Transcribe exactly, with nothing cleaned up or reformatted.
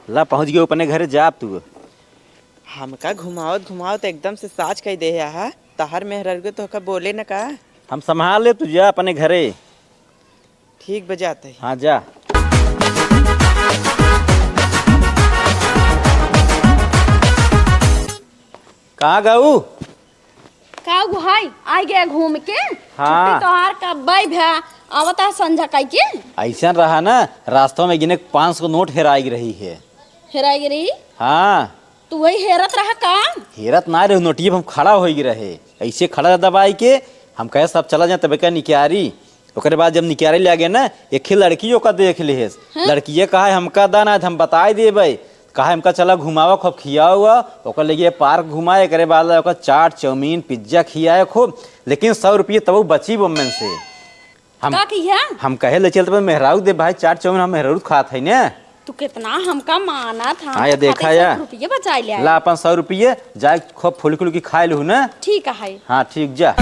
ला, पहुँच गयो अपने घरे, जा अब तू। हमका घुमावत घुमावत एकदम से साँझ कइ देहे हा। तहार मेहरारू के तोहका बोले न का? हम संभाल लेब, तू जा अपने घरे। ठीक बा, जात ही। हाँ, जा। कहाँ गऊ? का गो भाई, आइ गया घूम के? हाँ। छुट्टी तोहार कब्बे भा, आवत ह संझा कइ के। अइसन रहा ना, रास्ता में गिने पाँच सौ नोट हेराइ रही है। हेराइ रही? हाँ। तू वही हेरत रहा का? हेरत ना रहे, नोटिये पे हम खड़ा होइ गए रहे, अइसे खड़ा रहा दबाइ के। हम कहे, "सब चला जाए, तबे का निकियारी।" ओकरे बाद जब निकियारी लागे ना, एक ही लड़की ओका देख लेहेस। हाँ? लड़किये कहा, "हमका दा ना, हम बताइ देबे।" कहा, "हमका चला घुमावा, खूब खियावा।" ओकर लगे पार्क घुमाए, एकरे बाद ओकर चाट, चाउमीन, पिज्जा खियाए खूब, लेकिन सौ रुपये तब बची बम्मन से। हम, का किया? हम कहे ले चलते, मेहरारू दे भाई, चाट चाउमीन हम मेहरारू खात है ने। तू कितना हमका माना था, हाँ, ये देखा खातिर या। सौ रुपये बचाए ले आए। ला अपन सौ रुपये, जाए खूब फुल खुल के खाए लू ना। ठीक है। हाँ, ठीक जा।